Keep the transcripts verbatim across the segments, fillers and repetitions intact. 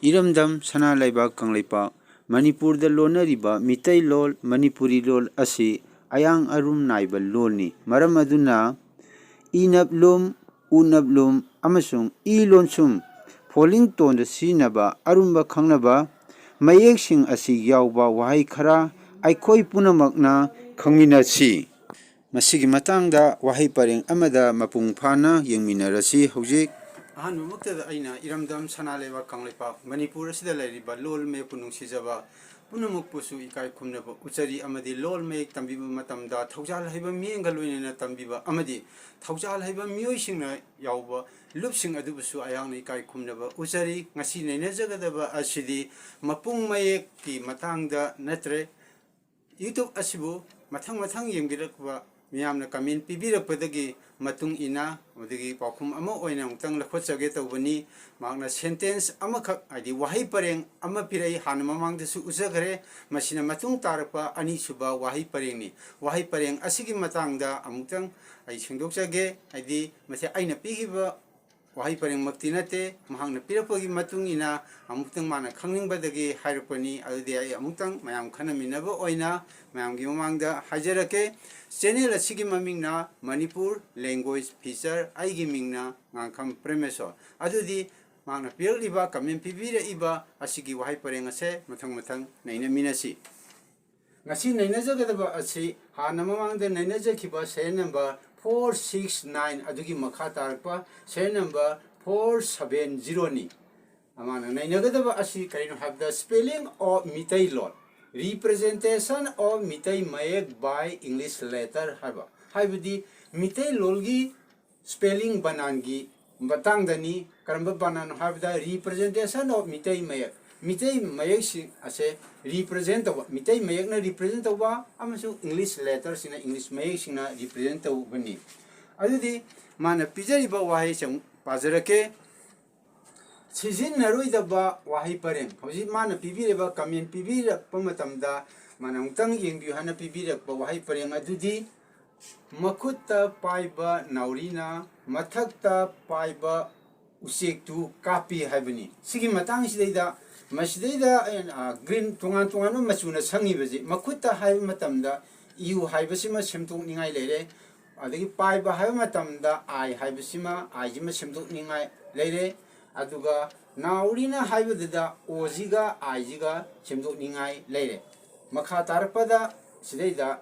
ꯏꯔꯝꯗꯝ ꯁꯅꯥ ꯂꯩꯕꯥꯛ ꯀꯪꯂꯩꯄꯥꯛ ꯃꯅꯤꯄꯨꯔꯗ ꯂꯣꯟꯅꯔꯤꯕ ꯃꯤꯇꯩ ꯂꯣꯜ, ꯃꯅꯤꯄꯨꯔꯤ ꯂꯣꯜ ꯑꯁꯤ ꯑꯌꯥꯡ ꯑꯔꯨꯝ ꯅꯥꯏꯕ ꯂꯣꯜꯅꯤ꯫ ꯃꯔꯝ ꯑꯗꯨꯅ ꯏꯅꯞꯂꯨꯝ, ꯎꯅꯞꯂꯨꯝ ꯑꯃꯁꯨꯡ ꯏ ꯂꯣꯟꯁꯨꯝ ꯐꯣꯂꯤꯡ ꯇꯣꯟꯗ ꯁꯤꯖꯤꯟꯅꯕ ꯑꯔꯨꯝꯕ ꯈꯪꯅꯕ ꯃꯌꯦꯛꯁꯤꯡ ꯑꯁꯤ ꯌꯥꯎꯕ ꯋꯥꯍꯩ ꯈꯔ ꯑꯩꯈꯣꯏ ꯄꯨꯝꯅꯃꯛꯅ ꯈꯪꯃꯤꯟꯅꯁꯤ꯫ ꯃꯁꯤꯒꯤ ꯃꯇꯥꯡꯗ ꯋꯥꯍꯩ ꯄꯔꯦꯡ ꯑꯃꯗ ꯃꯄꯨꯡ ꯐꯥꯅ ꯌꯦꯡꯃꯤꯟꯅꯔꯁꯤ ꯍꯧꯖꯤꯛ꯫ ꯑꯍꯥꯟꯕꯃꯛꯇꯗ ꯑꯩꯅ ꯏꯔꯝꯗꯝ ꯁꯅꯥ ꯂꯩꯕꯥꯛ ꯀꯪꯂꯩꯄꯥꯛ ꯃꯅꯤꯄꯨꯔ ꯑꯁꯤꯗ ꯂꯩꯔꯤꯕ ꯂꯣꯜ ꯃꯌꯦꯛꯄꯨ ꯅꯨꯡꯁꯤꯖꯕ ꯄꯨꯝꯅꯃꯛꯄꯨꯁꯨ ꯏꯀꯥꯏ ꯈꯨꯝꯅꯕ ꯎꯠꯆꯔꯤ ꯑꯃꯗꯤ ꯂꯣꯜ ꯃꯌꯦꯛ ꯇꯝꯕꯤꯕ ꯃꯇꯝꯗ ꯊꯧꯖꯥꯜ ꯍꯩꯕ ꯃꯤꯠꯌꯦꯡꯒ ꯂꯣꯏꯅꯅ ꯇꯝꯕꯤꯕ ꯑꯃꯗꯤ ꯊꯧꯖꯥꯜ ꯍꯩꯕ ꯃꯤꯑꯣꯏꯁꯤꯡꯅ ꯌꯥꯎꯕ ꯂꯨꯞꯁꯤꯡ ꯑꯗꯨꯕꯨꯁꯨ ꯑꯩꯍꯥꯛꯅ ꯏꯀꯥꯏ ꯈꯨꯝꯅꯕ ꯎꯠꯆꯔꯤ꯫ ꯉꯁꯤ ꯅꯩꯅꯖꯒꯗꯕ ꯑꯁꯤꯗꯤ ꯃꯄꯨꯡ ꯃꯌꯦꯛꯀꯤ ꯃꯇꯥꯡꯗ ꯅꯠꯇ꯭ꯔꯦ꯫ YouTube ꯑꯁꯤꯕꯨ ꯃꯊꯪ ꯃꯊꯪ ꯌꯦꯡꯕꯤꯔꯛꯄ ꯃꯤꯌꯥꯝꯅ comment ꯄꯤꯕꯤꯔꯛꯄꯗꯒꯤ ꯃꯇꯨꯡ ꯏꯟꯅ ꯃꯗꯨꯒꯤ ꯄꯥꯎꯈꯨꯝ ꯑꯃ ꯑꯣꯏꯅ ꯑꯃꯨꯛꯇꯪ ꯂꯧꯈꯠꯆꯒꯦ ꯇꯧꯕꯅꯤ꯫ ꯃꯍꯥꯛꯅ sentence ꯑꯃꯈꯛ, ꯍꯥꯏꯗꯤ ꯋꯥꯍꯩ ꯄꯔꯦꯡ ꯑꯃ ꯄꯤꯔꯛꯏ, ꯍꯥꯟꯅ ꯃꯃꯥꯡꯗꯁꯨ ꯎꯠꯆꯈ꯭ꯔꯦ꯫ ꯃꯁꯤꯅ ꯃꯇꯨꯡ ꯇꯥꯔꯛꯄ ꯑꯅꯤꯁꯨꯕ ꯋꯥꯍꯩ ꯄꯔꯦꯡꯅꯤ꯫ ꯋꯥꯍꯩ ꯄꯔꯦꯡ ꯑꯁꯤꯒꯤ ꯃꯇꯥꯡꯗ ꯑꯃꯨꯛꯇꯪ ꯑꯩ ꯁꯦꯡꯗꯣꯛꯆꯒꯦ, ꯍꯥꯏꯗꯤ ꯃꯁꯤ ꯑꯩꯅ ꯄꯤꯈꯤꯕ ꯋꯥꯍꯩ ꯄꯔꯦꯡꯃꯛꯇꯤ ꯅꯠꯇꯦ, ꯃꯍꯥꯛꯅ ꯄꯤꯔꯛꯄꯒꯤ ꯃꯇꯨꯡ ꯏꯟꯅ ꯑꯃꯨꯛꯇꯪ ꯃꯥꯅ ꯈꯪꯅꯤꯡꯕꯗꯒꯤ ꯍꯥꯏꯔꯛꯄꯅꯤ꯫ ꯑꯗꯨꯗꯤ ꯑꯩ ꯑꯃꯨꯛꯇꯪ ꯃꯌꯥꯝ ꯈꯟꯅꯃꯤꯟꯅꯕ ꯑꯣꯏꯅ ꯃꯌꯥꯝꯒꯤ ꯃꯃꯥꯡꯗ ꯍꯥꯏꯖꯔꯛꯀꯦ꯫ Channel ꯑꯁꯤꯒꯤ ꯃꯃꯤꯡꯅ ꯃꯅꯤꯄꯨꯔ Language Feature, ꯑꯩꯒꯤ ꯃꯤꯡꯅ ꯉꯥꯡꯈꯝ ꯄ꯭ꯔꯦꯃꯦꯁꯣꯔ꯫ ꯑꯗꯨꯗꯤ ꯃꯍꯥꯛꯅ ꯄꯤꯔꯛꯂꯤꯕ, comment ꯄꯤꯕꯤꯔꯛꯏꯕ ꯑꯁꯤꯒꯤ ꯋꯥꯍꯩ ꯄꯔꯦꯡ ꯑꯁꯦ ꯃꯊꯪ ꯃꯊꯪ ꯅꯩꯅꯃꯤꯟꯅꯁꯤ꯫ ꯉꯁꯤ ꯅꯩꯅꯖꯒꯗꯕ ꯑꯁꯤ ꯍꯥꯟꯅ ꯃꯃꯥꯡꯗ ꯅꯩꯅꯖꯈꯤꯕ serial number four six nine ꯑꯗꯨꯒꯤ ꯃꯈꯥ ꯇꯥꯔꯛꯄ serial number four seven zero ꯅꯤ꯫ ꯑꯃꯅ ꯅꯩꯅꯒꯗꯕ ꯑꯁꯤ ꯀꯔꯤꯅꯣ ꯍꯥꯏꯕꯗ spelling of Meiteilon, representation of Meitei ꯃꯌꯦꯛ by English letter ꯍꯥꯏꯕ, ꯍꯥꯏꯕꯗꯤ ꯃꯤꯇꯩꯂꯣꯟꯒꯤ spelling ꯕꯅꯥꯟꯒꯤ ꯃꯇꯥꯡꯗꯅꯤ꯫ ꯀꯔꯝꯕ ꯕꯅꯥꯟ ꯍꯥꯏꯕꯗ representation of ꯃꯤꯇꯩ ꯃꯌꯦꯛ, ꯃꯤꯇꯩ ꯃꯌꯦꯛꯁꯤꯡ ꯑꯁꯦ represent ꯇꯧꯕ, ꯃꯤꯇꯩ ꯃꯌꯦꯛꯅ represent ꯇꯧꯕ ꯑꯃꯁꯨꯡ English letterꯁꯤꯡꯅ, English ꯃꯌꯦꯛꯁꯤꯡꯅ represent ꯇꯧꯕꯅꯤ꯫ ꯑꯗꯨꯗꯤ ꯃꯥꯅ ꯄꯤꯖꯔꯤꯕ ꯋꯥꯍꯩꯁꯦ ꯑꯃꯨꯛ ꯄꯥꯖꯔꯛꯀꯦ꯫ ꯁꯤꯖꯤꯟꯅꯔꯣꯏꯗꯕ ꯋꯥꯍꯩ ꯄꯔꯦꯡ꯫ ꯍꯧꯖꯤꯛ ꯃꯥꯅ ꯄꯤꯕꯤꯔꯤꯕ, comment ꯄꯤꯕꯤꯔꯛꯄ ꯃꯇꯝꯗ ꯃꯥꯅ ꯑꯃꯨꯛꯇꯪ ꯌꯦꯡꯕꯤꯌꯨ ꯍꯥꯏꯅ ꯄꯤꯕꯤꯔꯛꯄ ꯋꯥꯍꯩ ꯄꯔꯦꯡ ꯑꯗꯨꯗꯤ, ꯃꯈꯨꯠꯇ ꯄꯥꯏꯕ ꯅꯥꯎꯔꯤꯅ ꯃꯊꯛꯇ ꯄꯥꯏꯕ ꯎꯆꯦꯛꯇꯨ ꯀꯥꯞꯄꯤ ꯍꯥꯏꯕꯅꯤ꯫ ꯁꯤꯒꯤ ꯃꯇꯥꯡꯁꯤꯗꯩꯗ ꯃꯁꯤꯗꯩꯗ ꯑꯩꯅ, ꯑ, green ꯇꯣꯉꯥꯟ ꯇꯣꯉꯥꯟꯕ ꯃꯆꯨꯅ ꯁꯪꯉꯤꯕꯁꯤ ꯃꯈꯨꯠꯇ ꯍꯥꯏꯕ ꯃꯇꯝꯗ ꯏꯌꯨ ꯍꯥꯏꯕꯁꯤꯃ ꯁꯦꯝꯗꯣꯛꯅꯤꯡꯉꯥꯏ ꯂꯩꯔꯦ꯫ ꯑꯗꯒꯤ ꯄꯥꯏꯕ ꯍꯥꯏꯕ ꯃꯇꯝꯗ ꯑꯥꯏ ꯍꯥꯏꯕꯁꯤꯃ, ꯑꯥꯏꯁꯤꯃ ꯁꯦꯝꯗꯣꯛꯅꯤꯡꯉꯥꯏ ꯂꯩꯔꯦ꯫ ꯑꯗꯨꯒ ꯅꯥꯎꯔꯤꯅ ꯍꯥꯏꯕꯗꯨꯗ ꯑꯣꯁꯤꯒ ꯑꯥꯏꯁꯤꯒ ꯁꯦꯝꯗꯣꯛꯅꯤꯡꯉꯥꯏ ꯂꯩꯔꯦ꯫ ꯃꯈꯥ ꯇꯥꯔꯛꯄꯗ ꯁꯤꯗꯩꯗ,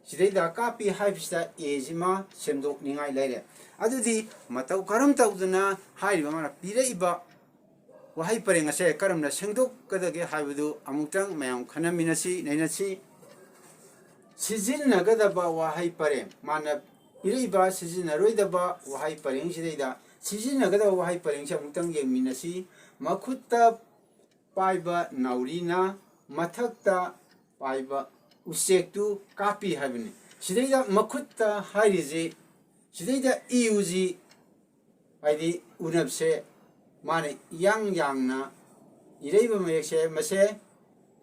ꯁꯤꯗꯩꯗ ꯀꯥꯞꯄꯤ ꯍꯥꯏꯕꯁꯤꯗ ꯑꯦꯁꯤꯃ ꯁꯦꯝꯗꯣꯛꯅꯤꯡꯉꯥꯏ ꯂꯩꯔꯦ꯫ ꯑꯗꯨꯗꯤ ꯃꯇꯧ ꯀꯔꯝ ꯇꯧꯗꯅ ꯍꯥꯏꯔꯤꯕ ꯃꯥꯅ ꯄꯤꯔꯛꯏꯕ ꯋꯥꯍꯩ ꯄꯔꯦꯡ ꯑꯁꯦ ꯀꯔꯝꯅ ꯁꯦꯡꯗꯣꯛꯀꯗꯒꯦ ꯍꯥꯏꯕꯗꯨ ꯑꯃꯨꯛꯇꯪ ꯃꯌꯥꯝ ꯈꯟꯅꯃꯤꯟꯅꯁꯤ, ꯅꯩꯅꯁꯤ꯫ ꯁꯤꯖꯤꯟꯅꯒꯗꯕ ꯋꯥꯍꯩ ꯄꯔꯦꯡ, ꯃꯥꯅ ꯄꯤꯔꯛꯏꯕ ꯁꯤꯖꯤꯟꯅꯔꯣꯏꯗꯕ ꯋꯥꯍꯩ ꯄꯔꯦꯡꯁꯤꯗꯩꯗ ꯁꯤꯖꯤꯟꯅꯒꯗꯕ ꯋꯥꯍꯩ ꯄꯔꯦꯡꯁꯦ ꯑꯃꯨꯛꯇꯪ ꯌꯦꯡꯃꯤꯟꯅꯁꯤ꯫ ꯃꯈꯨꯠꯇ ꯄꯥꯏꯕ ꯅꯥꯎꯔꯤꯅ ꯃꯊꯛꯇ ꯄꯥꯏꯕ ꯎꯆꯦꯛꯇꯨ ꯀꯥꯞꯄꯤ ꯍꯥꯏꯕꯅꯤ꯫ ꯁꯤꯗꯩꯗ ꯃꯈꯨꯠꯇ ꯍꯥꯏꯔꯤꯁꯤ, ꯁꯤꯗꯩꯗ ꯏꯌꯨꯁꯤ, ꯍꯥꯏꯗꯤ ꯎꯅꯞꯁꯦ ꯃꯥꯅ ꯏꯌꯥꯡ ꯌꯥꯡꯅ ꯏꯔꯛꯏꯕ ꯃꯌꯦꯛꯁꯦ, ꯃꯁꯦ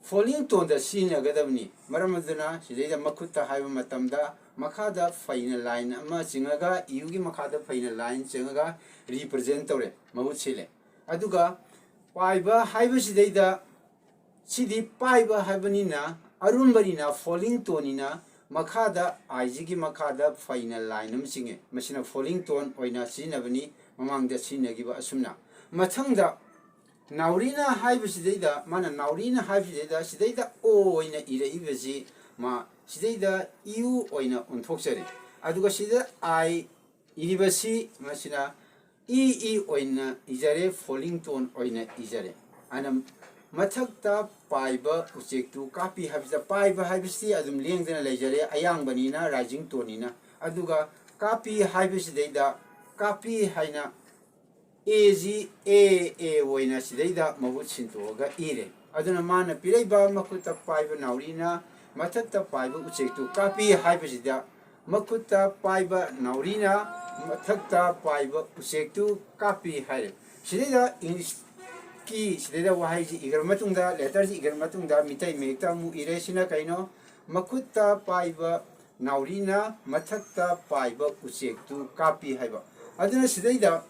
ꯐꯣꯂꯤꯡ ꯇꯣꯟꯗ ꯁꯤꯖꯤꯟꯅꯒꯗꯕꯅꯤ꯫ ꯃꯔꯝ ꯑꯗꯨꯅ ꯁꯤꯗꯩꯗ ꯃꯈꯨꯠꯇ ꯍꯥꯏꯕ ꯃꯇꯝꯗ ꯃꯈꯥꯗ ꯐꯩꯅ ꯂꯥꯏꯟ ꯑꯃ ꯆꯤꯡꯉꯒ, ꯏꯌꯨꯒꯤ ꯃꯈꯥꯗ ꯐꯩꯅ ꯂꯥꯏꯟ ꯆꯤꯡꯉꯒ ꯔꯤꯄ꯭ꯔꯖꯦꯟ ꯇꯧꯔꯦ, ꯃꯍꯨꯠ ꯁꯤꯜꯂꯦ꯫ ꯑꯗꯨꯒ ꯄꯥꯏꯕ ꯍꯥꯏꯕꯁꯤꯗꯩꯗ ꯁꯤꯗꯤ ꯄꯥꯏꯕ ꯍꯥꯏꯕꯅꯤꯅ, ꯑꯔꯨꯝꯕꯅꯤꯅ, ꯐꯣꯂꯤꯡ ꯇꯣꯟꯅꯤꯅ, ꯃꯈꯥꯗ, ꯑꯥꯏꯖꯤꯒꯤ ꯃꯈꯥꯗ ꯐꯩꯅ ꯂꯥꯏꯟ ꯑꯃ ꯆꯤꯡꯉꯦ꯫ ꯃꯁꯤꯅ ꯐꯣꯂꯤꯡ ꯇꯣꯟ ꯑꯣꯏꯅ ꯁꯤꯖꯤꯟꯅꯕꯅꯤ, ꯃꯃꯥꯡꯗ ꯁꯤꯖꯤꯟꯅꯈꯤꯕ ꯑꯁꯨꯝꯅ꯫ ꯃꯊꯪꯗ, ꯅꯥꯎꯔꯤꯅ ꯍꯥꯏꯕꯁꯤꯗꯩꯗ, ꯃꯥꯅ ꯅꯥꯎꯔꯤꯅ ꯍꯥꯏꯕꯁꯤꯗꯩꯗ, ꯁꯤꯗꯩꯗ ꯑꯣ ꯑꯣꯏꯅ ꯏꯔꯛꯏꯕꯁꯤ, ꯃꯥ ꯁꯤꯗꯩꯗ ꯏꯌꯨ ꯑꯣꯏꯅ ꯑꯣꯟꯊꯣꯛꯆꯔꯦ꯫ ꯑꯗꯨꯒ ꯁꯤꯗ ꯑꯥꯏ ꯏꯔꯤꯕꯁꯤ, ꯃꯁꯤꯅ ꯏ ꯏ ꯑꯣꯏꯅ ꯏꯖꯔꯦ, ꯐꯣꯂꯤꯡ ꯇꯣꯟ ꯑꯣꯏꯅ ꯏꯖꯔꯦ꯫ ꯑꯅ ꯃꯊꯛꯇ ꯄꯥꯏꯕ ꯎꯆꯦꯛꯇꯨ ꯀꯥꯞꯄꯤ ꯍꯥꯏꯕꯁꯤꯗ, ꯄꯥꯏꯕ ꯍꯥꯏꯕꯁꯤ ꯑꯗꯨꯝ ꯂꯦꯡꯗꯅ ꯂꯩꯖꯔꯦ, ꯑꯌꯥꯡꯕꯅꯤꯅ, ꯔꯥꯏꯖꯤꯡ ꯇꯣꯟꯅꯤꯅ꯫ ꯑꯗꯨꯒ ꯀꯥꯞꯄꯤ ꯍꯥꯏꯕꯁꯤꯗꯩꯗ ꯀꯥꯞꯄꯤ ꯍꯥꯏꯅ ꯑꯦꯁꯤ ꯑꯦ ꯑꯦ ꯑꯣꯏꯅ ꯁꯤꯗꯩꯗ ꯃꯍꯨꯠ ꯁꯤꯟꯗꯣꯛꯑꯒ ꯏꯔꯦ꯫ ꯑꯗꯨꯅ ꯃꯥꯅ ꯄꯤꯔꯛꯏꯕ ꯃꯈꯨꯠꯇ ꯄꯥꯏꯕ ꯅꯥꯎꯔꯤꯅ ꯃꯊꯛꯇ ꯄꯥꯏꯕ ꯎꯆꯦꯛꯇꯨ ꯀꯥꯞꯄꯤ ꯍꯥꯏꯕꯁꯤꯗ, ꯃꯈꯨꯠꯇ ꯄꯥꯏꯕ ꯅꯥꯎꯔꯤꯅ ꯃꯊꯛꯇ ꯄꯥꯏꯕ ꯎꯆꯦꯛꯇꯨ ꯀꯥꯞꯄꯤ ꯍꯥꯏꯔꯦ꯫ ꯁꯤꯗꯩꯗ ꯏꯪꯂꯤꯁꯀꯤ ꯁꯤꯗꯩꯗ ꯋꯥꯍꯩꯁꯤ ꯏꯈ꯭ꯔ ꯃꯇꯨꯡꯗ, ꯂꯦꯇꯔꯁꯤ ꯏꯈ꯭ꯔ ꯃꯇꯨꯡꯗ ꯃꯤꯇꯩ ꯃꯌꯦꯛꯇ ꯑꯃꯨꯛ ꯏꯔꯦ꯫ ꯁꯤꯅ ꯀꯩꯅꯣ? ꯃꯈꯨꯠꯇ ꯄꯥꯏꯕ ꯅꯥꯎꯔꯤꯅ ꯃꯊꯛꯇ ꯄꯥꯏꯕ ꯎꯆꯦꯛꯇꯨ ꯀꯥꯞꯄꯤ ꯍꯥꯏꯕ꯫ ꯑꯗꯨꯅ ꯁꯤꯗꯩꯗ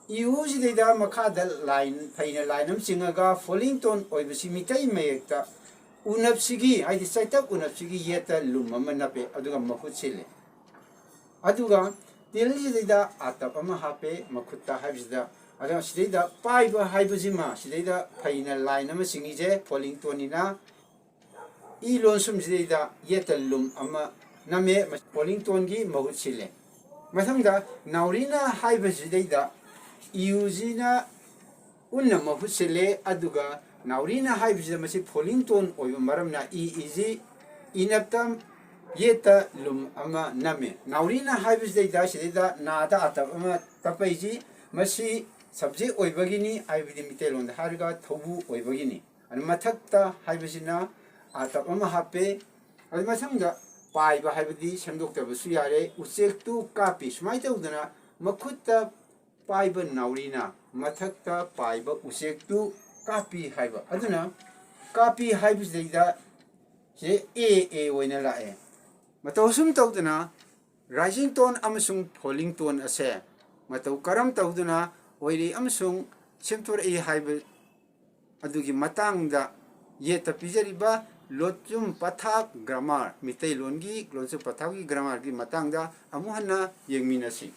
ꯏꯎꯁꯤꯗꯩꯗ ꯃꯈꯥꯗ ꯂꯥꯏꯟ, ꯐꯩꯅ ꯂꯥꯏꯟ ꯑꯃ ꯆꯤꯡꯉꯒ falling tone ꯑꯣꯏꯕꯁꯤ ꯃꯤꯇꯩ ꯃꯌꯦꯛꯇ ꯎꯅꯞꯁꯤꯒꯤ, ꯍꯥꯏꯗꯤ ꯆꯩꯇꯞ ꯎꯅꯞꯁꯤꯒꯤ ꯌꯦꯠꯇ ꯂꯨꯝ ꯑꯃ ꯅꯞꯄꯦ, ꯑꯗꯨꯒ ꯃꯍꯨꯠ ꯁꯤꯜꯂꯦ꯫ ꯑꯗꯨꯒ ꯇꯤꯜꯁꯤꯗꯩꯗ ꯑꯥꯇꯞ ꯑꯃ ꯍꯥꯞꯄꯦ ꯃꯈꯨꯠꯇ ꯍꯥꯏꯕꯁꯤꯗ, ꯑꯗꯨꯒ ꯁꯤꯗꯩꯗ ꯄꯥꯏꯕ ꯍꯥꯏꯕꯁꯤꯃ ꯁꯤꯗꯩꯗ ꯐꯩꯅ ꯂꯥꯏꯟ ꯑꯃ ꯆꯤꯡꯉꯤꯁꯦ falling toneꯅꯤꯅ ꯏ ꯂꯣꯟꯁꯨꯝꯁꯤꯗꯩꯗ ꯌꯦꯠꯇ ꯂꯨꯝ ꯑꯃ ꯅꯝꯃꯦ, falling toneꯒꯤ ꯃꯍꯨꯠ ꯁꯤꯜꯂꯦ꯫ ꯃꯊꯪꯗ ꯅꯥꯎꯔꯤꯅ ꯍꯥꯏꯕꯁꯤꯗꯩꯗ ꯏꯎꯁꯤꯅ ꯎꯟꯅ ꯃꯍꯨꯠ ꯁꯤꯜꯂꯦ, ꯑꯗꯨꯒ ꯅꯥꯎꯔꯤꯅ ꯍꯥꯏꯕꯁꯤꯗ ꯃꯁꯤ falling tone ꯑꯣꯏꯕ ꯃꯔꯝꯅ ꯏ ꯏꯁꯤ ꯏꯅꯞꯇ ꯌꯦꯠꯇ ꯂꯨꯝ ꯑꯃ ꯅꯝꯃꯦ꯫ ꯅꯥꯎꯔꯤꯅ ꯍꯥꯏꯕꯁꯤꯗꯩꯗ ꯁꯤꯗꯩꯗ ꯅꯥꯗ ꯑꯥꯇꯞ ꯑꯃ ꯇꯞꯄꯛꯏꯁꯤ ꯃꯁꯤ subject ꯑꯣꯏꯕꯒꯤꯅꯤ, ꯍꯥꯏꯕꯗꯤ ꯃꯤꯇꯩꯂꯣꯟꯗ ꯍꯥꯏꯔꯒ ꯊꯧꯕꯨ ꯑꯣꯏꯕꯒꯤꯅꯤ꯫ ꯑꯗꯨ ꯃꯊꯛꯇ ꯍꯥꯏꯕꯁꯤꯅ ꯑꯥꯇꯞ ꯑꯃ ꯍꯥꯞꯄꯦ꯫ ꯑꯗꯨ ꯃꯊꯪꯗ ꯄꯥꯏꯕ ꯍꯥꯏꯕꯗꯤ ꯁꯦꯝꯗꯣꯛꯇꯕꯁꯨ ꯌꯥꯔꯦ, ꯎꯆꯦꯛꯇꯨ ꯀꯥꯞꯄꯤ꯫ ꯁꯨꯃꯥꯏꯅ ꯇꯧꯗꯅ ꯃꯈꯨꯠꯇ ꯄꯥꯏꯕ ꯅꯥꯎꯔꯤꯅ ꯃꯊꯛꯇ ꯄꯥꯏꯕ ꯎꯆꯦꯛꯇꯨ ꯀꯥꯞꯄꯤ ꯍꯥꯏꯕ꯫ ꯑꯗꯨꯅ ꯀꯥꯞꯄꯤ ꯍꯥꯏꯕꯁꯤꯗꯩꯗ ꯁꯤ ꯑꯦ ꯑꯦ ꯑꯣꯏꯅ ꯂꯥꯛꯑꯦ꯫ ꯃꯇꯧ ꯑꯁꯨꯝ ꯇꯧꯗꯅ rising tone ꯑꯃꯁꯨꯡ falling tone ꯑꯁꯦ ꯃꯇꯧ ꯀꯔꯝ ꯇꯧꯗꯨꯅ ꯑꯣꯏꯔꯤ ꯑꯃꯁꯨꯡ ꯁꯦꯝꯗꯣꯔꯛꯏ ꯍꯥꯏꯕ ꯑꯗꯨꯒꯤ ꯃꯇꯥꯡꯗ ꯌꯦꯠꯇ ꯄꯤꯖꯔꯤꯕ ꯂꯣꯟꯆꯨꯝ ꯄꯊꯥꯞ grammar, ꯃꯤꯇꯩꯂꯣꯟꯒꯤ ꯂꯣꯟꯆꯨꯝ ꯄꯊꯥꯞꯀꯤ grammarꯒꯤ ꯃꯇꯥꯡꯗ ꯑꯃꯨꯛ ꯍꯟꯅ ꯌꯦꯡꯃꯤꯟꯅꯁꯤ꯫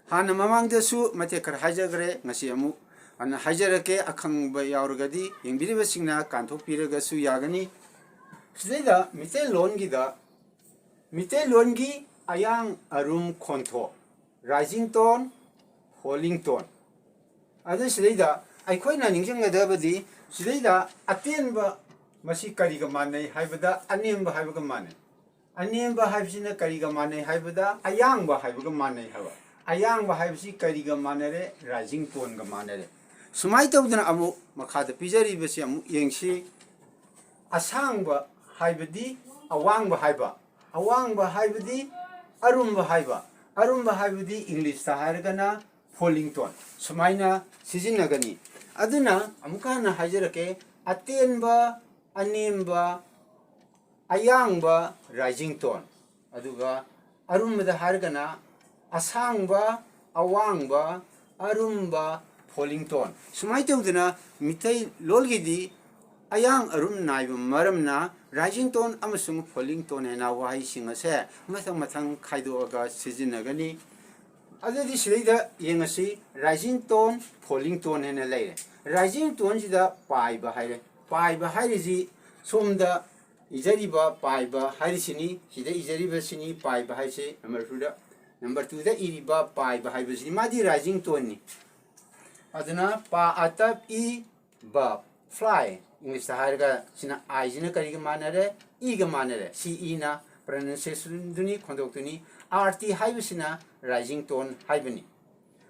ꯍꯥꯟꯅ ꯃꯃꯥꯡꯗꯁꯨ ꯃꯇꯦꯛ ꯈꯔ ꯍꯥꯏꯖꯈ꯭ꯔꯦ, ꯉꯁꯤ ꯑꯃꯨꯛ ꯍꯟꯅ ꯍꯥꯏꯖꯔꯛꯀꯦ, ꯑꯈꯪꯕ ꯌꯥꯎꯔꯒꯗꯤ ꯌꯦꯡꯕꯤꯔꯤꯕꯁꯤꯡꯅ ꯀꯥꯟꯊꯣꯛꯄꯤꯔꯒꯁꯨ ꯌꯥꯒꯅꯤ꯫ ꯁꯤꯗꯩꯗ ꯃꯤꯇꯩꯂꯣꯟꯒꯤꯗ ꯃꯤꯇꯩꯂꯣꯟꯒꯤ ꯑꯌꯥꯡ ꯑꯔꯨꯝ ꯈꯣꯟꯊꯣꯛ, rising tone, falling tone꯫ ꯑꯗꯨ ꯁꯤꯗꯩꯗ ꯑꯩꯈꯣꯏꯅ ꯅꯤꯡꯁꯤꯡꯒꯗꯕꯗꯤ ꯁꯤꯗꯩꯗ ꯑꯇꯦꯟꯕ ꯃꯁꯤ ꯀꯔꯤꯒ ꯃꯥꯟꯅꯩ ꯍꯥꯏꯕꯗ ꯑꯅꯦꯝꯕ ꯍꯥꯏꯕꯒ ꯃꯥꯟꯅꯩ꯫ ꯑꯅꯦꯝꯕ ꯍꯥꯏꯕꯁꯤꯅ ꯀꯔꯤꯒ ꯃꯥꯟꯅꯩ ꯍꯥꯏꯕꯗ ꯑꯌꯥꯡꯕ ꯍꯥꯏꯕꯒ ꯃꯥꯟꯅꯩ ꯍꯥꯏꯕ꯫ ꯑꯌꯥꯡꯕ ꯍꯥꯏꯕꯁꯤ ꯀꯔꯤꯒ ꯃꯥꯟꯅꯔꯦ? Rising toneꯒ ꯃꯥꯟꯅꯔꯦ꯫ ꯁꯨꯃꯥꯏꯅ ꯇꯧꯗꯅ ꯑꯃꯨꯛ ꯃꯈꯥꯗ ꯄꯤꯖꯔꯤꯕꯁꯤ ꯑꯃꯨꯛ ꯌꯦꯡꯁꯤ꯫ ꯑꯁꯥꯡꯕ ꯍꯥꯏꯕꯗꯤ ꯑꯋꯥꯡꯕ ꯍꯥꯏꯕ, ꯑꯋꯥꯡꯕ ꯍꯥꯏꯕꯗꯤ ꯑꯔꯨꯝꯕ ꯍꯥꯏꯕ, ꯑꯔꯨꯝꯕ ꯍꯥꯏꯕꯗꯤ Englishꯇ ꯍꯥꯏꯔꯒꯅ falling tone꯫ ꯁꯨꯃꯥꯏꯅ ꯁꯤꯖꯤꯟꯅꯒꯅꯤ꯫ ꯑꯗꯨꯅ ꯑꯃꯨꯛꯀ ꯍꯟꯅ ꯍꯥꯏꯖꯔꯛꯀꯦ, ꯑꯇꯦꯟꯕ, ꯑꯅꯦꯝꯕ, ꯑꯌꯥꯡꯕ, rising tone꯫ ꯑꯗꯨꯒ ꯑꯔꯨꯝꯕꯗ ꯍꯥꯏꯔꯒꯅ ꯑꯁꯥꯡꯕ, ꯑꯋꯥꯡꯕ, ꯑꯔꯨꯝꯕ, falling tone꯫ ꯁꯨꯃꯥꯏꯅ ꯇꯧꯗꯅ ꯃꯤꯇꯩ ꯂꯣꯜꯒꯤꯗꯤ ꯑꯌꯥꯡ ꯑꯔꯨꯝ ꯅꯥꯏꯕ ꯃꯔꯝꯅ rising tone ꯑꯃꯁꯨꯡ falling tone ꯍꯥꯏꯅ ꯋꯥꯍꯩꯁꯤꯡ ꯑꯁꯦ ꯃꯊꯪ ꯃꯊꯪ ꯈꯥꯏꯗꯣꯛꯑꯒ ꯁꯤꯖꯤꯟꯅꯒꯅꯤ꯫ ꯑꯗꯨꯗꯤ ꯁꯤꯗꯩꯗ ꯌꯦꯡꯉꯁꯤ, rising tone, falling tone ꯍꯥꯏꯅ ꯂꯩꯔꯦ꯫ Rising toneꯁꯤꯗ ꯄꯥꯏꯕ ꯍꯥꯏꯔꯦ꯫ ꯄꯥꯏꯕ ꯍꯥꯏꯔꯤꯁꯤ ꯁꯣꯝꯗ ꯏꯖꯔꯤꯕ ꯄꯥꯏꯕ ꯍꯥꯏꯔꯤꯁꯤꯅꯤ, ꯁꯤꯗ ꯏꯖꯔꯤꯕꯁꯤꯅꯤ ꯄꯥꯏꯕ ꯍꯥꯏꯁꯤ꯫ Number twoꯗ, number twoꯗ ꯏꯔꯤꯕ ꯄꯥꯏꯕ ꯍꯥꯏꯕꯁꯤꯅꯤ, ꯃꯥꯗꯤ rising toneꯅꯤ꯫ ꯑꯗꯨꯅ ꯄꯥ ꯑꯇꯞ ꯏ ꯕ, fly, Englishꯇ ꯍꯥꯏꯔꯒ ꯁꯤꯅ ꯑꯥꯏꯁꯤꯅ ꯀꯔꯤꯒ ꯃꯥꯟꯅꯔꯦ? ꯏꯒ ꯃꯥꯟꯅꯔꯦ꯫ ꯁꯤ ꯏꯅ pronunciationꯗꯨꯅꯤ, ꯈꯣꯟꯗꯣꯛꯇꯨꯅꯤ꯫ ꯑꯥꯔ ꯇꯤ ꯍꯥꯏꯕꯁꯤꯅ rising tone ꯍꯥꯏꯕꯅꯤ꯫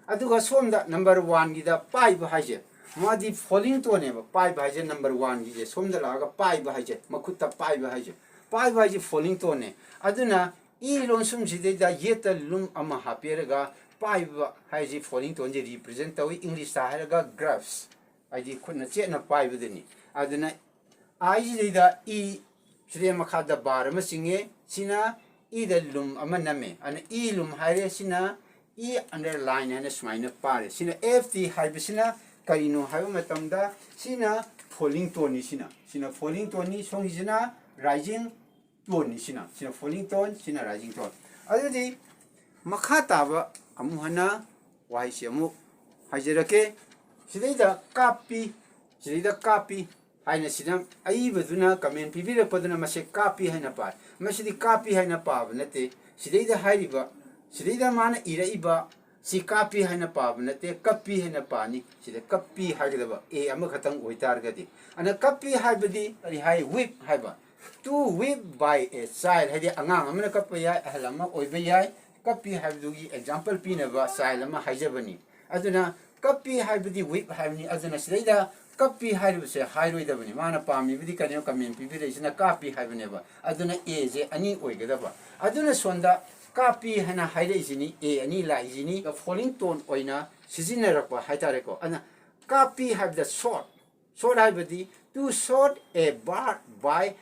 ꯑꯗꯨꯒ ꯁꯣꯝꯗ number oneꯒꯤꯗ ꯄꯥꯏꯕ ꯍꯥꯏꯁꯦ, ꯃꯥꯗꯤ falling toneꯅꯦꯕ꯫ ꯄꯥꯏꯕ ꯍꯥꯏꯁꯦ number oneꯒꯤꯁꯦ, ꯁꯣꯝꯗ ꯂꯥꯛꯑꯒ ꯄꯥꯏꯕ ꯍꯥꯏꯁꯦ, ꯃꯈꯨꯠꯇ ꯄꯥꯏꯕ ꯍꯥꯏꯁꯦ, ꯄꯥꯏꯕ ꯍꯥꯏꯁꯦ falling toneꯅꯦ꯫ ꯑꯗꯨꯅ ꯏ ꯂꯣꯟꯁꯨꯝꯁꯤꯗꯩꯗ ꯌꯦꯠꯇ ꯂꯨꯝ ꯑꯃ ꯍꯥꯞꯄꯤꯔꯒ ꯄꯥꯏꯕ ꯍꯥꯏꯁꯤ falling toneꯁꯦ represent ꯇꯧꯏ꯫ Englishꯇ ꯍꯥꯏꯔꯒ grasp, ꯍꯥꯏꯗꯤ ꯈꯨꯠꯅ ꯆꯦꯠꯅ ꯄꯥꯏꯕꯗꯨꯅꯤ꯫ ꯑꯗꯨꯅ ꯑꯥꯏꯁꯤꯗꯩꯗ ꯏ, ꯁꯤꯗꯩ ꯃꯈꯥꯗ ꯕꯥꯔ ꯑꯃ ꯆꯤꯡꯉꯦ, ꯁꯤꯅ ꯏꯗ ꯂꯨꯝ ꯑꯃ ꯅꯝꯃꯦ, ꯑꯗꯨꯅ ꯏ ꯂꯨꯝ ꯍꯥꯏꯔꯦ꯫ ꯁꯤꯅ ꯏ underline ꯍꯥꯏꯅ ꯁꯨꯃꯥꯏꯅ ꯄꯥꯔꯦ꯫ ꯁꯤꯅ ꯑꯦꯐ ꯇꯤ ꯍꯥꯏꯕꯁꯤꯅ ꯀꯔꯤꯅꯣ ꯍꯥꯏꯕ ꯃꯇꯝꯗ ꯁꯤꯅ falling toneꯅꯤ꯫ ꯁꯤꯅ, ꯁꯤꯅ falling toneꯅꯤ, ꯁꯣꯝꯒꯤꯁꯤꯅ rising toneꯅꯤ꯫ ꯁꯤꯅ, ꯁꯤꯅ falling tone, ꯁꯤꯅ rising tone꯫ ꯑꯗꯨꯗꯤ ꯃꯈꯥ ꯇꯥꯕ ꯑꯃꯨꯛ ꯍꯟꯅ ꯋꯥꯍꯩꯁꯤ ꯑꯃꯨꯛ ꯍꯥꯏꯖꯔꯛꯀꯦ꯫ ꯁꯤꯗꯩꯗ ꯀꯥꯞꯄꯤ, ꯁꯤꯗꯩꯗ ꯀꯥꯞꯄꯤ ꯍꯥꯏꯅ ꯁꯤꯗ ꯑꯏꯕꯗꯨꯅ comment ꯄꯤꯕꯤꯔꯛꯄꯗꯨꯅ ꯃꯁꯦ ꯀꯥꯞꯄꯤ ꯍꯥꯏꯅ ꯄꯥꯏ꯫ ꯃꯁꯤꯗꯤ ꯀꯥꯞꯄꯤ ꯍꯥꯏꯅ ꯄꯥꯕ ꯅꯠꯇꯦ꯫ ꯁꯤꯗꯩꯗ ꯍꯥꯏꯔꯤꯕ, ꯁꯤꯗꯩꯗ ꯃꯥꯅ ꯏꯔꯛꯏꯕ ꯁꯤ ꯀꯥꯞꯄꯤ ꯍꯥꯏꯅ ꯄꯥꯕ ꯅꯠꯇꯦ, ꯀꯞꯄꯤ ꯍꯥꯏꯅ ꯄꯥꯅꯤ꯫ ꯁꯤꯗ ꯀꯞꯄꯤ ꯍꯥꯏꯒꯗꯕ ꯑꯦ ꯑꯃꯈꯛꯇꯪ ꯑꯣꯏꯇꯥꯔꯒꯗꯤ꯫ ꯑꯗꯨꯅ ꯀꯞꯄꯤ ꯍꯥꯏꯕꯗꯤ ꯀꯔꯤ ꯍꯥꯏ? Whip ꯍꯥꯏꯕ꯫ To whip by a child ꯍꯥꯏꯗꯤ ꯑꯉꯥꯡ ꯑꯃꯅ ꯀꯞꯄ ꯌꯥꯏ, ꯑꯍꯜ ꯑꯃ ꯑꯣꯏꯕ ꯌꯥꯏ꯫ ꯀꯞꯄꯤ ꯍꯥꯏꯕꯗꯨꯒꯤ example ꯄꯤꯅꯕ child ꯑꯃ ꯍꯥꯏꯖꯕꯅꯤ꯫ ꯑꯗꯨꯅ ꯀꯞꯄꯤ ꯍꯥꯏꯕꯗꯤ whip ꯍꯥꯏꯕꯅꯤ꯫ ꯑꯗꯨꯅ ꯁꯤꯗꯩꯗ ꯀꯞꯄꯤ ꯍꯥꯏꯔꯤꯕꯁꯦ ꯍꯥꯏꯔꯣꯏꯗꯕꯅꯤ꯫ ꯃꯥꯅ ꯄꯥꯝꯃꯤꯕꯗꯤ ꯀꯔꯤꯅꯣ? Comment ꯄꯤꯕꯤꯔꯛꯏꯁꯤꯅ ꯀꯥꯞꯄꯤ ꯍꯥꯏꯕꯅꯦꯕ꯫ ꯑꯗꯨꯅ ꯑꯦꯁꯦ ꯑꯅꯤ ꯑꯣꯏꯒꯗꯕ꯫ ꯑꯗꯨꯅ ꯁꯣꯝꯗ ꯀꯥꯞꯄꯤ ꯍꯥꯏꯅ ꯍꯥꯏꯔꯛꯏꯁꯤꯅꯤ, ꯑꯦ ꯑꯅꯤ ꯂꯥꯛꯏꯁꯤꯅꯤ꯫ Falling tone ꯑꯣꯏꯅ ꯁꯤꯖꯤꯟꯅꯔꯛꯄ ꯍꯥꯏꯇꯥꯔꯦꯀꯣ꯫ ꯑꯗꯨꯅ ꯀꯥꯞꯄꯤ ꯍꯥꯏꯕꯗ shot, shot ꯍꯥꯏꯕꯗꯤ to shoot a bird by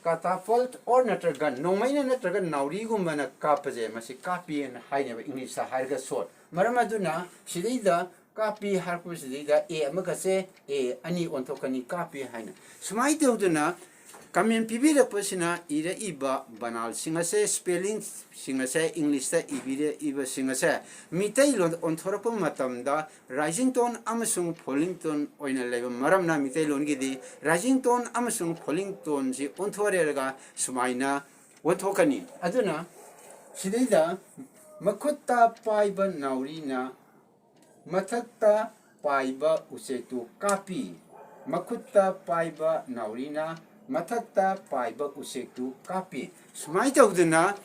Catapult or ꯅꯠꯇ꯭ꯔꯒ ꯅꯣꯡꯃꯩꯅ ꯅꯠꯇ꯭ꯔꯒ ꯅꯥꯎꯔꯤꯒꯨꯝꯕꯅ ꯀꯥꯞꯄꯁꯦ, ꯃꯁꯤ ꯀꯥꯞꯄꯤ ꯍꯥꯏꯅ ꯍꯥꯏꯅꯦꯕ, English ꯇ ꯍꯥꯏꯔꯒ shot꯫ ꯃꯔꯝ ꯑꯗꯨꯅ ꯁꯤꯗꯩꯗ ꯀꯥꯞꯄꯤ ꯍꯥꯏꯔꯛꯄꯁꯤꯗꯩꯗ A ꯑꯃꯒꯁꯦ A ꯑꯅꯤ ꯑꯣꯟꯊꯣꯛꯀꯅꯤ, ꯀꯥꯞꯄꯤ ꯍꯥꯏꯅ꯫ ꯁꯨꯃꯥꯏꯅ ꯇꯧꯗꯅ comment ꯄꯤꯕꯤꯔꯛꯄꯁꯤꯅ ꯏꯔꯛꯏꯕ ꯕꯅꯥꯜꯁꯤꯡ ꯑꯁꯦ, spelling ꯁꯤꯡ ꯑꯁꯦ English ꯇ ꯏꯕꯤꯔꯛꯏꯕꯁꯤꯡ ꯑꯁꯦ ꯃꯤꯇꯩꯂꯣꯟꯗ ꯑꯣꯟꯊꯣꯔꯛꯄ ꯃꯇꯝꯗ rising tone ꯑꯃꯁꯨꯡ falling tone ꯑꯣꯏꯅ ꯂꯩꯕ ꯃꯔꯝꯅ, ꯃꯤꯇꯩꯂꯣꯟꯒꯤꯗꯤ rising tone ꯑꯃꯁꯨꯡ falling tone ꯁꯤ ꯑꯣꯟꯊꯣꯔꯛꯂꯒ ꯁꯨꯃꯥꯏꯅ ꯑꯣꯟꯊꯣꯛꯀꯅꯤ꯫ ꯑꯗꯨꯅ ꯁꯤꯗꯩꯗ ꯃꯈꯨꯠꯇ ꯄꯥꯏꯕ ꯅꯥꯎꯔꯤꯅ ꯃꯊꯛꯇ ꯄꯥꯏꯕ ꯎꯆꯦꯛꯇꯨ ꯀꯥꯞꯄꯤ꯫ ꯃꯈꯨꯠꯇ ꯄꯥꯏꯕ ꯅꯥꯎꯔꯤꯅ ꯃꯊꯛꯇ ꯄꯥꯏꯕ ꯎꯆꯦꯛꯇꯨ ꯀꯥꯞꯄꯤ꯫ ꯁꯨꯃꯥꯏꯅ ꯇꯧꯗꯅ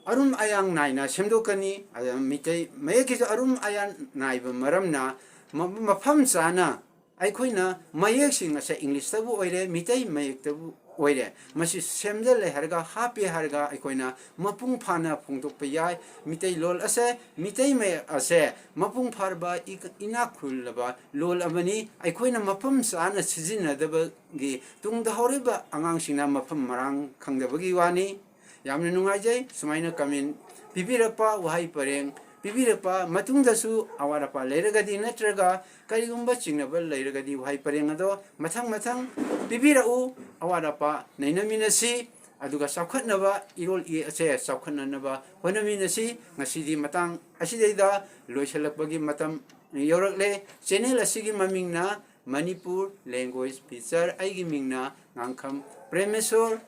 ꯑꯔꯨꯝ ꯑꯌꯥꯡ ꯅꯥꯏꯅ ꯁꯦꯝꯗꯣꯛꯀꯅꯤ꯫ ꯑꯗꯨꯅ ꯃꯤꯇꯩ ꯃꯌꯦꯛꯀꯤꯁꯨ ꯑꯔꯨꯝ ꯑꯌꯥꯡ ꯅꯥꯏꯕ ꯃꯔꯝꯅ ꯃ-, ꯃꯐꯝ ꯆꯥꯅ ꯑꯩꯈꯣꯏꯅ ꯃꯌꯦꯛꯁꯤꯡ ꯑꯁꯦ English ꯇꯕꯨ ꯑꯣꯏꯔꯦ, ꯃꯤꯇꯩ ꯃꯌꯦꯛꯇꯕꯨ ꯑꯣꯏꯔꯦ, ꯃꯁꯤ ꯁꯦꯝꯖꯤꯜꯂꯦ ꯍꯥꯏꯔꯒ, ꯍꯥꯞꯄꯦ ꯍꯥꯏꯔꯒ ꯑꯩꯈꯣꯏꯅ ꯃꯄꯨꯡ ꯐꯥꯅ ꯐꯣꯡꯗꯣꯛꯄ ꯌꯥꯏ꯫ ꯃꯤꯇꯩ ꯂꯣꯜ ꯑꯁꯦ, ꯃꯤꯇꯩ ꯃꯌꯦꯛ ꯑꯁꯦ ꯃꯄꯨꯡ ꯐꯥꯔꯕ, ꯏ-, ꯏꯅꯥꯛ ꯈꯨꯜꯂꯕ ꯂꯣꯜ ꯑꯃꯅꯤ꯫ ꯑꯩꯈꯣꯏꯅ ꯃꯐꯝ ꯆꯥꯅ ꯁꯤꯖꯤꯟꯅꯗꯕꯒꯤ ꯇꯨꯡꯗ ꯍꯧꯔꯤꯕ ꯑꯉꯥꯡꯁꯤꯡꯅ ꯃꯐꯝ ꯃꯔꯥꯡ ꯈꯪꯗꯕꯒꯤ ꯋꯥꯅꯤ꯫ ꯌꯥꯝꯅ ꯅꯨꯡꯉꯥꯏꯖꯩ ꯁꯨꯃꯥꯏꯅ comment ꯄꯤꯕꯤꯔꯛꯄ, ꯋꯥꯍꯩ ꯄꯔꯦꯡ ꯄꯤꯕꯤꯔꯛꯄ꯫ ꯃꯇꯨꯡꯗꯁꯨ ꯑꯋꯥꯠ ꯑꯄꯥ ꯂꯩꯔꯒꯗꯤ ꯅꯠꯇ꯭ꯔꯒ ꯀꯔꯤꯒꯨꯝꯕ ꯆꯤꯡꯅꯕ ꯂꯩꯔꯒꯗꯤ ꯋꯥꯍꯩ ꯄꯔꯦꯡ ꯑꯗꯣ ꯃꯊꯪ ꯃꯊꯪ ꯄꯤꯕꯤꯔꯛꯎ꯫ ꯑꯋꯥꯠ ꯑꯄꯥ ꯅꯩꯅꯃꯤꯟꯅꯁꯤ, ꯑꯗꯨꯒ ꯆꯥꯎꯈꯠꯅꯕ ꯏꯔꯣꯜ ꯏꯌꯦꯛ ꯑꯁꯦ ꯆꯥꯎꯈꯠꯅꯅꯕ ꯍꯣꯠꯅꯃꯤꯟꯅꯁꯤ꯫ ꯉꯁꯤꯗꯤ ꯃꯇꯥꯡ ꯑꯁꯤꯗꯩꯗ ꯂꯣꯏꯁꯤꯜꯂꯛꯄꯒꯤ ꯃꯇꯝ ꯌꯧꯔꯛꯂꯦ꯫ Channel ꯑꯁꯤꯒꯤ ꯃꯃꯤꯡꯅ Manipur Language Picture, ꯑꯩꯒꯤ ꯃꯤꯡꯅ ꯉꯥꯡꯈꯝ ꯄ꯭ꯔꯦꯃꯦꯁꯣꯔ꯫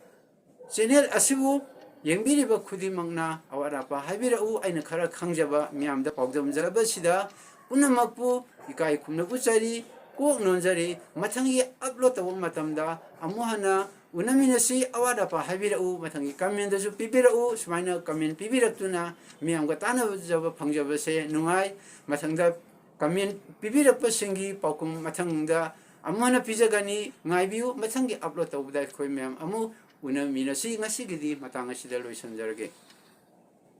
Channel ꯑꯁꯤꯕꯨ ꯌꯦꯡꯕꯤꯔꯤꯕ ꯈꯨꯗꯤꯡꯃꯛꯅ ꯑꯋꯥꯠ ꯑꯄꯥ ꯍꯥꯏꯕꯤꯔꯛꯎ, ꯑꯩꯅ ꯈꯔ ꯈꯪꯖꯕ ꯃꯤꯌꯥꯝꯗ ꯄꯥꯎꯗꯝꯖꯔꯕꯁꯤꯗ ꯄꯨꯝꯅꯃꯛꯄꯨ ꯏꯀꯥꯏ ꯈꯨꯝꯅꯕ ꯎꯠꯆꯔꯤ, ꯀꯣꯛ ꯅꯣꯟꯖꯔꯤ꯫ ꯃꯊꯪꯒꯤ upload ꯇꯧꯕ ꯃꯇꯝꯗ ꯑꯃꯨꯛ ꯍꯟꯅ ꯎꯅꯃꯤꯟꯅꯁꯤ꯫ ꯑꯋꯥꯠ ꯑꯄꯥ ꯍꯥꯏꯕꯤꯔꯛꯎ, ꯃꯊꯪꯒꯤ comment ꯗꯁꯨ ꯄꯤꯕꯤꯔꯛꯎ꯫ ꯁꯨꯃꯥꯏꯅ comment ꯄꯤꯕꯤꯔꯛꯇꯨꯅ ꯃꯤꯌꯥꯝꯒ ꯇꯥꯟꯅꯖꯕ ꯐꯪꯖꯕꯁꯦ ꯅꯨꯡꯉꯥꯏ꯫ ꯃꯊꯪꯗ comment ꯄꯤꯕꯤꯔꯛꯄꯁꯤꯡꯒꯤ ꯄꯥꯎꯈꯨꯝ ꯃꯊꯪꯗ ꯑꯃꯨꯛ ꯍꯟꯅ ꯄꯤꯖꯒꯅꯤ꯫ ꯉꯥꯏꯕꯤꯌꯨ, ꯃꯊꯪꯒꯤ upload ꯇꯧꯕꯗ ꯑꯩꯈꯣꯏ ꯃꯌꯥꯝ ꯑꯃꯨꯛ ꯎꯅꯃꯤꯟꯅꯁꯤ꯫ ꯉꯁꯤꯒꯤꯗꯤ ꯃꯇꯥꯡ ꯑꯁꯤꯗ ꯂꯣꯏꯁꯤꯟꯖꯔꯒꯦ꯫